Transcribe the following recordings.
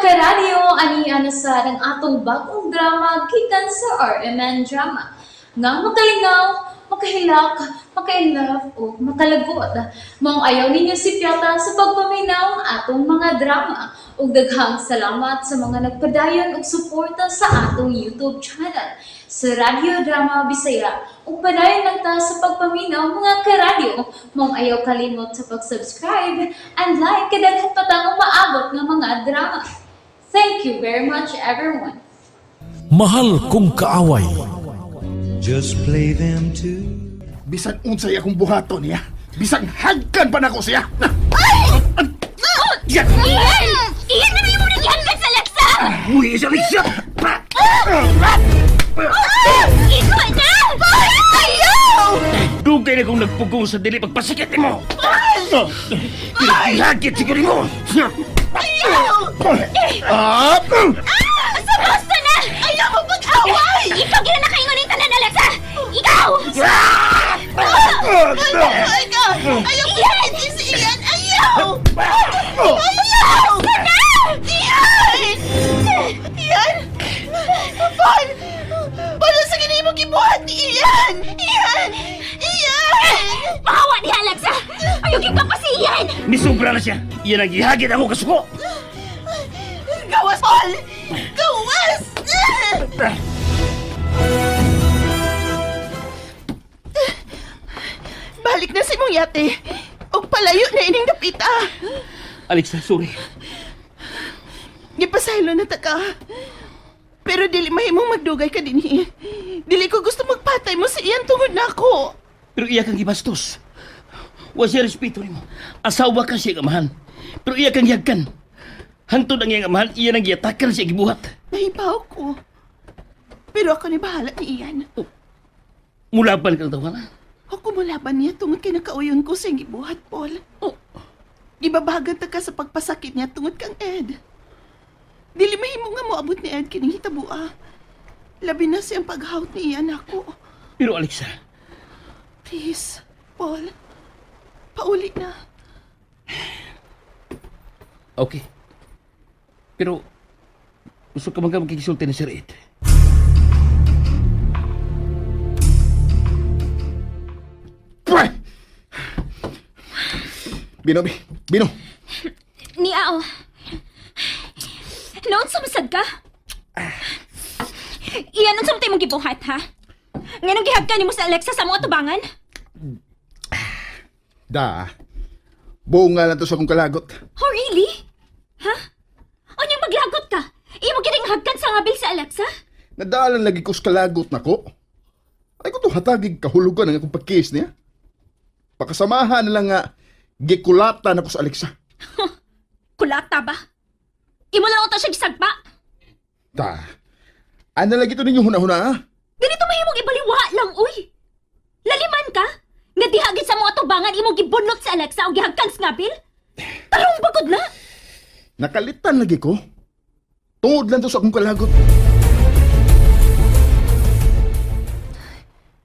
Karadyo, ani na sa ang atong bagong drama gikan sa RMN Drama. Nga makalingaw, makahilak, maka-inlove o makalagot. Maong ayaw ninyo sipyata sa pagpaminaw ang atong mga drama. Ug daghang salamat sa mga nagpadayon og suporta sa atong YouTube channel sa Radyo Drama Bisaya. Ug padayon lang ta sa pagpaminaw, mga karadyo. Maong ayaw kalimot sa pag-subscribe and like kay daghan pa tang umaabot nga mga drama. Thank you very much, everyone. Mahal Kong Kaaway. Just play them too. Bisan unsay akong buhaton niya. Bisan hagkan pa nako siya. Yan! Ian! Ian, ano yung muna gihagkan sa Alexa? Uy, isa siya! Ikaw na! Ayaw! Dugay na kong nagpugong sa dili pagpasakit nimo. Pero gihagit siguro nimo. Ayaw! Ah! Sa basta na! Ayaw mo pag-away! Ikaw gina na kaingon yung tanan, Alexa! Ikaw! Ay ka! Ayaw ko sakitin si Ian! Ayaw! Ayaw! Na! Ian! Ian! Paul! Paano sa ganyan mo gibuhat ni Ian? Ian! Ian! Pahawa niya, Alexa! Ayaw gyud ka pa si Ian! Nisubra na siya. Iyan ang gihagit ako kasuko. Gawas, Paul! Gawas! Balik na si mong yate. Og palayo na ining dapita. Alexa, sorry. Gipasaylo na ta ka. Pero dili mahimong magdugay ka dinhi. Dili ko gusto magpatay mo si Ian tungod nako. Pero iya kang gibastos. Wa siya respeto nimo. Asawa ka siya amahan. Pero iya kang gihagkan. Hantod ang iyang amahan, iya nang giyatakan siya gibuhat. Nahibaw ko. Pero ako ni bahala ni Ian. Mulaban kang tawa na. Ako mulaban niya tungod kay nakauyon ko sa iyang gibuhat, Paul. Oh. Gibabagan ta ka sa pagpasakit niya tungod kang Ed. Dili mahimo nga moabot ni Ed kining hitabua. Labi na siyang paghawt ni Ian ako. Pero Alexa, Please, Paul. Pauli na. Okay. Pero gusto ka man ka magkikisulti ni Sir Ed. Pweh! Bino, Bino. Ni Ao. Noon sumasad ka? Ian, unsa man mong gibuhat, ha? Nganong gihagkan nimo sa Alexa sa mga tubangan? Da. Buong nga lang to sa akong kalagot. Oh, really? Ha? Unyang maglagot ka? Imo gining hagkan sa ngabil sa Alexa? Nadaalan lagi ko sa kalagot nako. Ay ko to hatagig kahulugan ang akong pagkiss niya. Pakasamahan na lang nga gikulatan ako sa Alexa. Kulata ba? Imo lang uta siya gisagpa. Da. Ano lagi to ninyo huna-huna ah? Ganito mahimong ibaliwa lang, uy. Laliman ka? Nga dihagit sa mga tubangan imong gibunot sa Alexa o gihagkan sa ngabil? Tarong bagod na! Nakalitan lagi ko. Tungod lang to sa akong kalagot.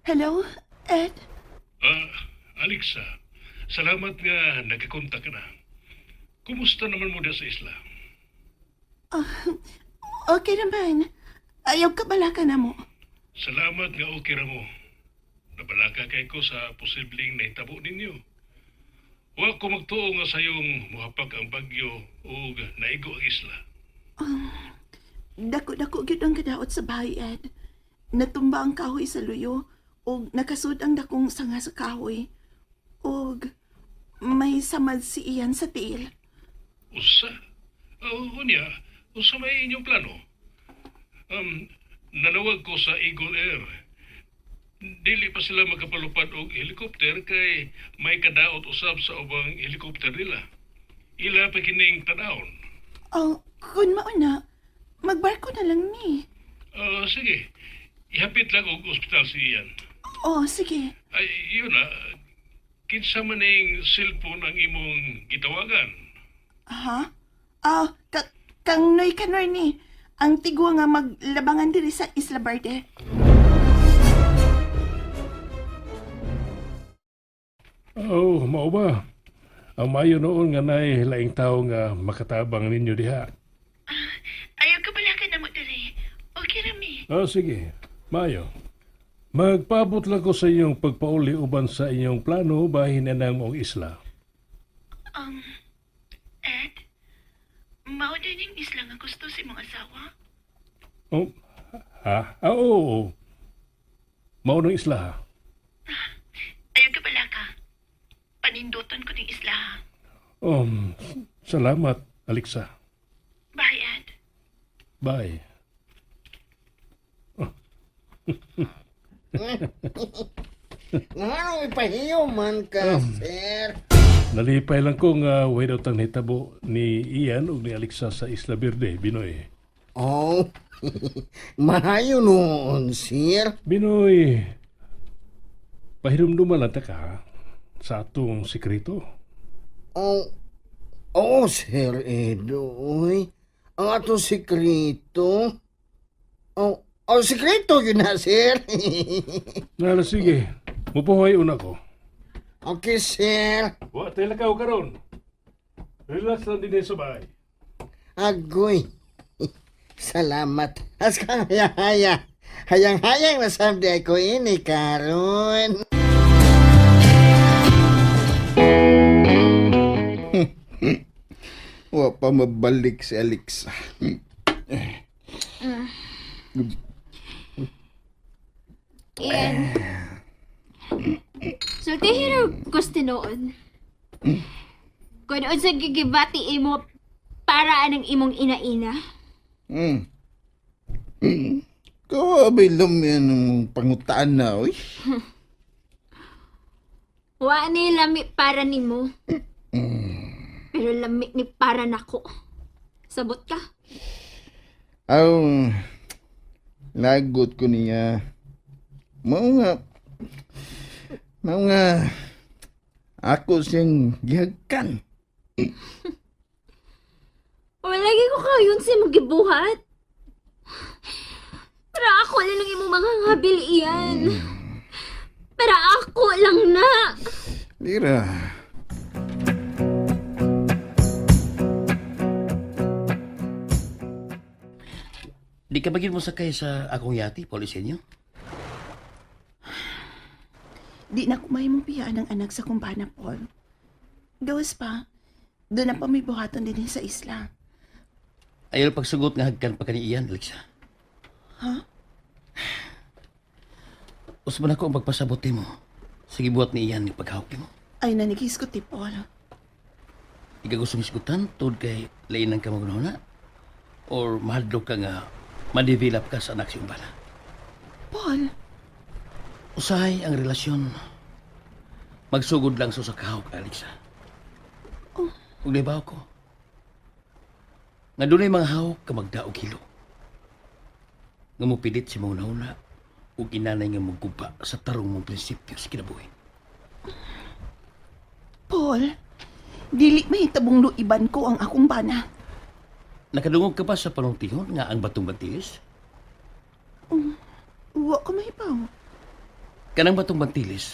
Hello, Ed? Ah, Alexa, salamat nga nagkakontak ka na. Kumusta naman mo sa isla? Okay naman. Ayaw ka balaka na mo. Salamat nga okay ra mo. Nabalaka kay ko sa posibleng nahitabo ninyo. Wa ko magtuo nga sayong muhapak ang bagyo ug naigo ang isla. Dako-dako gyud ang kadaot sa bahay, Ed. Natumba ang kahoy sa luyo ug nakasud ang dakong sanga sa kahoy. Ug may samad si Ian sa tiil. Usa? Oh, unya, usa may inyong plano? Nanawag ko sa Eagle Air. Dili pa sila makapalupad og helicopter kay may kadaot usab sa ubang helicopter nila. Ila pa kining tanawon. Oh, kun mauna, magbarko na lang ni. Ah, sige, ihapit lang og ospital si Ian. Oh, sige. Ay, yun na. Kinsa man ning cellphone ang imong gitawagan? Ha? Ah, kang Noy Kanor ni. Ang tigwa nga maglabangan diri sa Isla Verde. Oh, mao ba? Ang mayo noon nga nay laing tao nga makatabang ninyo diha. Ah, sige. Mayo. Magpaabot lang ko sa inyong pagpauli uban sa inyong plano bahin na ng mong isla. Ed, mao din yung isla nga gusto sa imong asawa? Oh, ha? Ah, oo, oo. Mao ng isla, ha? Ayaw ka pala ka. Panindutan ko ng isla ha. Salamat, Alexa. Bye, Ed. Bye. Ngano ipahiyo man ka, sir? Nalipay lang ko nga way daw tang nahitabo ni Ian ug ni Alexa sa Isla Verde, Binoy. Oh, maayo noon, sir. Binoy, pahirumduman lang ta ka ha, sa atong sikreto. Oh, oh, Sir Edo, uy. Ang atong sikreto. Oh, oh, sikreto yun na, sir. Nala, sige, mupuhay una ko. Okay, sir. Wa tayo lakaw karon. Relax lang din sa bahay. Agoy. Salamat. As kang haya-haya. Hayang-hayang nasamdi ako ini karon. Wa pa mabalik si Alexa. Ian. Sultihin og gusto noon. Kung unsa gigibati imo para anang imong ina-ina. Kawabi yan ang pangutaan na, uy. Wa ni lami para nimo. Pero lami ni para nako. Sabot ka. Aw, lagot ko niya. Mao nga, mao nga, ako siyang gihagkan. Wala lagi ko kayon sa imong gibuhat. Para ako na lang imong mga ngabil iyan. Para ako lang na. Lira. Di ka bagin mo sakay sa akong yati, Polisenyo? Di na kumay mong piyaan ang anak sa kumbana, Paul. Gawas pa, doon na pa may buhaton din sa isla. Ayaw pagsugot nga hagkan pa kani iyan, Alexa. Ha? Usman ako ang pagpasabot nimo. Sige buhat ni iyan ni paghawak nimo. Ay nanigis ko ti Paul. Di ka gustong isgutan tuod kay lainan ka magunahuna or mahadlok ka nga ma-develop ka sa anak si Umbana. Paul, Usahay ang relasyon. Magsugod lang sa usa ka hawak, Alexa. Oh. Ug nahibaw ko. Nga dunay mga hawak ka magdaog hilo. Nga mopilit si mong nauna ug inanay nga moguba sa tarong mong prinsipyo sa kinabuhi. Paul, dili mahitabong luiban ko ang akong bana. Nakadungog ka ba sa panultihon nga ang batong bantilis? Wa ko mahibaw. Kanang batong bantilis,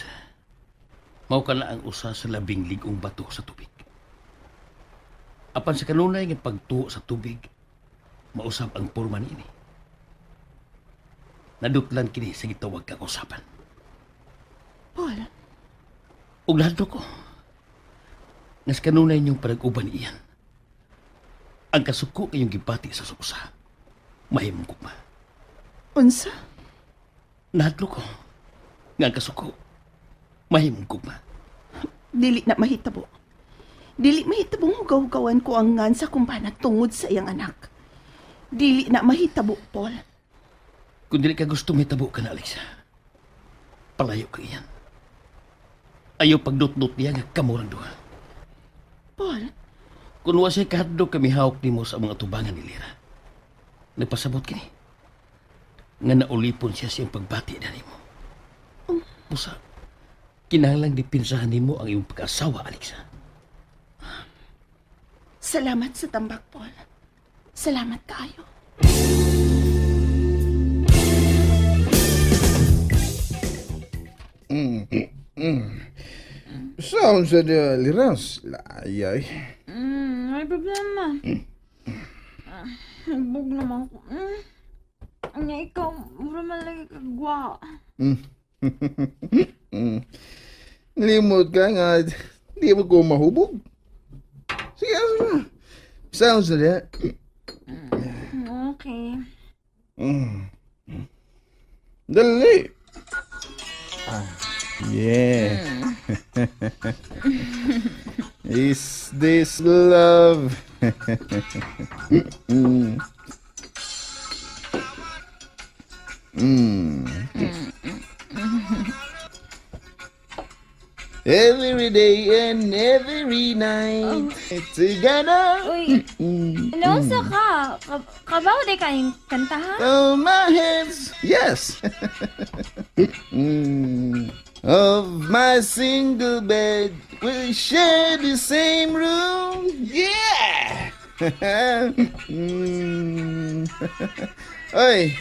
mao ka na ang usa sa labing ligong bato sa tubig. Apan sa kanunay nga pagtuo sa tubig, mausab ang porma niini. Nadutlan kini sa gitawag kang usapan. Paul, Ug lahadto ko. Nga sa kanunay niyong panag-uban iyan. Ang kasuko kayong gibati sa susa. Mahimong gugma. Unsa? Nahadlo ko. Nga ang kasuko. Mahimong gugma. Dili na mahitabo. Dili mahitabong hugaw-hugawan ko ang ngan sa kumbana tungod sa iyang anak. Dili na mahitabo, Paul. Kung dili ka gusto mahitabo ka na, Alexa. Palayo ka iyan. Ayaw pagdutdut niya nga kamurang duha. Paul, Kung wa siya kahadlok kami hawak nimo sa mga tubangan ni Lira. Nagpasabot kini. Nga naulipon siya sa iyang pagbati na nimo. Busa, kinahanglang dipinsahan nimo ang iyong pag-asawa, Alexa. Salamat sa tambak, Paul. Salamat kaayo. Sound sa the liras. Layay. May problema. Bug naman ko. Nya ikaw, mura man lagi kagwa. Limot ka nga, di mo ko mahubog. Sige, sige. Sounds na diya. Okay. Dali. Ah, yeah. Is this love? Every day and every night together. Uy, naunsa ka? Kabaw di kayong kanta ha? Oh, my hands. Yes. Of my single bed, we share the same room. Yeah. Oy.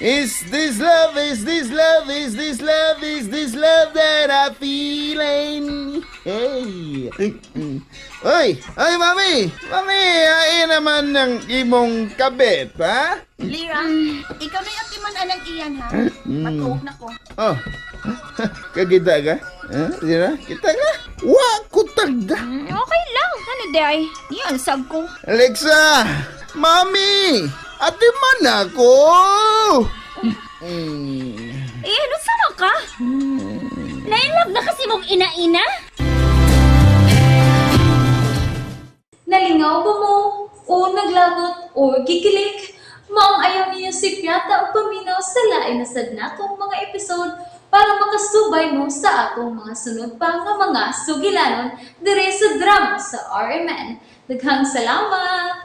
Is this love, is this love, is this love, is this love that I'm feeling? Hey. Oy, oy, mami! Mami, ay naman ng imong kabit, ha? Lira, ikaw na atiman anang iyan ha. Matuog na ko. Oh. Kagita ka? Ha? Lira? Kita ka? Wa ko tagda. Okay lang. Ano di ay? Yan, sag ko. Alexa! Mami! Ate man ako! Eh, ano sama ka? Na-inlove na kasi mong ina-ina? Nalingaw ba mo? O naglagot o gikilig? Maong ayaw niyo si Piata o paminaw sa lain na sad natong mga episode para makasubay mo sa atong mga sunod pa nga mga sugilanon dire sa drama sa RMN. Daghang salamat!